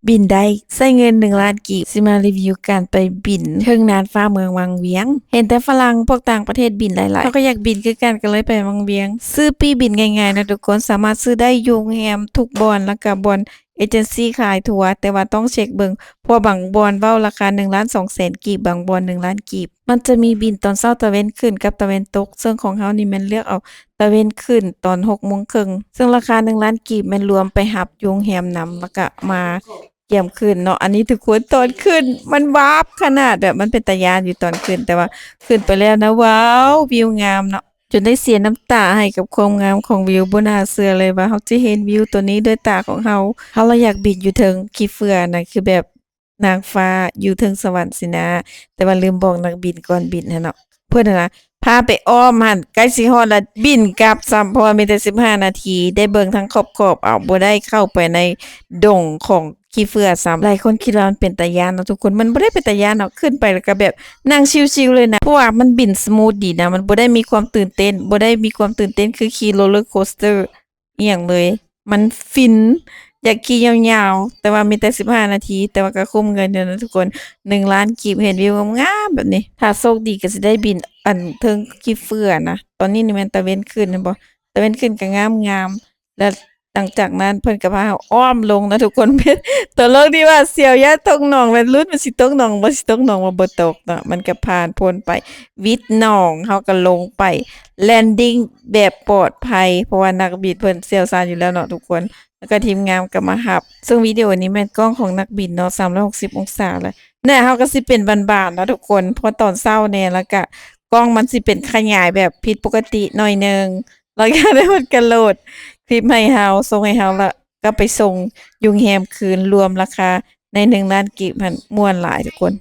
ບິນໄດ້ ໃຊ້ເງິນໜຶ່ງລ້ານກີບ. ຊິມາຣີວິວການໄປບິນເທິງນ່ານຟ້າເມືອງວັງວຽງ. ເຫັນແຕ່ຝຣັ່ງພວກຕ່າງປະເທດບິນຫຼາຍໆ ເຮົາກໍຢາກບິນຄືກັນ ກໍເລີຍໄປວັງວຽງ ຊື້ປີ້ບິນງ່າຍໆນະທຸກຄົນ ສາມາດຊື້ໄດ້ຢູ່ໂຮງແຮມທຸກບ່ອນ ແລ້ວກໍບ່ອນເອເຈັນຊີຂາຍທົວ ແຕ່ວ່າຕ້ອງເຊັກເບິ່ງ ເພາະວ່າບາງບ່ອນເວົ້າລາຄາໜຶ່ງລ້ານສອງແສນກີບ ບາງບ່ອນໜຶ່ງລ້ານກີບ. ມັນຈະມີບິນຕອນເຊົ້າຕາເວັນຂຶ້ນກັບຕາເວັນຕົກ ເຊິ່ງຂອງເຮົານີ້ແມ່ນເລືອກເອົາຕາເວັນຂຶ້ນຕອນຫົກໂມງເຄິ່ງ ເຊິ່ງລາຄາໜຶ່ງລ້ານກີບແມ່ນລວມໄປຮັບຢູ່ໂຮງແຮມນຳ ແລ້ວກະມາກຽມຂຶ້ນເນາະ. ອັນນີ້ທຸກຄົນຕອນຂຶ້ນມັນວາບຂະໜາດ ແບບມັນເປັນຕາຢ້ານຢູ່ຕອນຂຶ້ນ ແຕ່ວ່າຂຶ້ນໄປແລ້ວນະ ວ້າວ ວິວງາມເນາະ ຈົນໄດ້ເສຍນ້ຳຕາໃຫ້ກັບຄວາມງາມຂອງວິວ. ບໍ່ໜ້າເຊື່ອເລີຍວ່າເຮົາຈະເຫັນວິວໂຕນີ້ດ້ວຍຕາຂອງເຮົາ. ເຮົາລະຢາກບິນຢູ່ເທິງຂີ້ເຝື້ອນະ ຄືແບບ ນາງຟ້າຢູ່ເທິງສະຫວັນຊີ້ນະ ແຕ່ວ່າລືມບອກນັກບິນກ່ອນບິນຫັ້ນເນາະ ເພິ່ນຫັ້ນນະພາໄປອ້ອມຫັ້ນ ໃກ້ຊິຮອດລະບິນກັບຊ້ຳ ເພາະວ່າມີແຕ່ສິບຫ້ານາທີ ໄດ້ເບິ່ງທາງຂອບໆເອົາ ບໍ່ໄດ້ເຂົ້າໄປໃນດົງຂອງຂີ້ເຝື້ອຊ້ຳ. ຫຼາຍຄົນຄິດວ່າມັນເປັນຕາຢ້ານເນາະທຸກຄົນ ມັນບໍ່ໄດ້ເປັນຕາຢ້ານເນາະ ຂຶ້ນໄປແລ້ວກໍແບບນັ່ງຊິວໆເລີຍນະ ເພາະວ່າມັນບິນສະມູດດີນະ ມັນບໍ່ໄດ້ມີຄວາມຕື່ນເຕັ້ນ ບໍ່ໄດ້ມີຄວາມຕື່ນເຕັ້ນຄືຂີ່ໂຣເລີໂຄສເຕີ ອີ່ຫຍັງເລີຍ ມັນຟິນ ຢາກຂີ່ຍາວໆ ແຕ່ວ່າມີແຕ່ສິບຫ້ານາທີ ແຕ່ວ່າກໍຄຸ້ມເງິນຢູ່ນະທຸກຄົນ ໜຶ່ງລ້ານກີບ ເຫັນວິວງາມໆແບບນີ້. ຖ້າໂຊກດີກໍຊິໄດ້ບິນອັນເທິງຂີ້ເຝື້ອນະ. ຕອນນີ້ນີ້ແມ່ນຕາເວັນຂຶ້ນແມ່ນບໍ່? ຕາເວັນຂຶ້ນກໍງາມໆ ແລ້ວຫຼັງຈາກນັ້ນເພິ່ນກໍພາເຮົາອ້ອມລົງນະທຸກຄົນ ຕະຫຼົກດີວ່າສຽວຢ້ານຕົກໜອງ ແມ່ນລຸ້ນມັນຊິຕົກໜອງບໍ່ ຊິຕົກໜອງບໍ່ ບໍ່ຕົກເນາະ ມັນກໍຜ່ານພົ້ນໄປ ວິດໜອງ ເຮົາກໍລົງໄປ ແລນດິງ ແບບປອດໄພ ເພາະວ່ານັກບິນເພິ່ນຊ່ຽວຊານຢູ່ແລ້ວເນາະທຸກຄົນ ແລ້ວກໍທີມງານກໍມາຮັບ. ເຊິ່ງວິດີໂອນີ້ແມ່ນກ້ອງຂອງນັກບິນເນາະ ສາມຮ້ອຍຫົກສິບອົງສາເລີຍ. ແນ່ ເຮົາກໍຊິເປັນບ້ານໆເນາະທຸກຄົນ ເພາະຕອນເຊົ້າແນ່ ແລ້ວກໍກ້ອງມັນຊິເປັນຂະຫຍາຍແບບຜິດປົກກະຕິໜ້ອຍໜຶ່ງ ແລ້ວກໍໄດ້ເພິ່ນກໍໂຫຼດຄລິບໃຫ້ເຮົາ ສົ່ງໃຫ້ເຮົາ ແລ້ວກໍໄປສົ່ງຢູ່ໂຮງແຮມຄືນ ລວມລາຄາ ໃນໜຶ່ງລ້ານກີບຫັ້ນ ມ່ວນຫຼາຍທຸກຄົນ.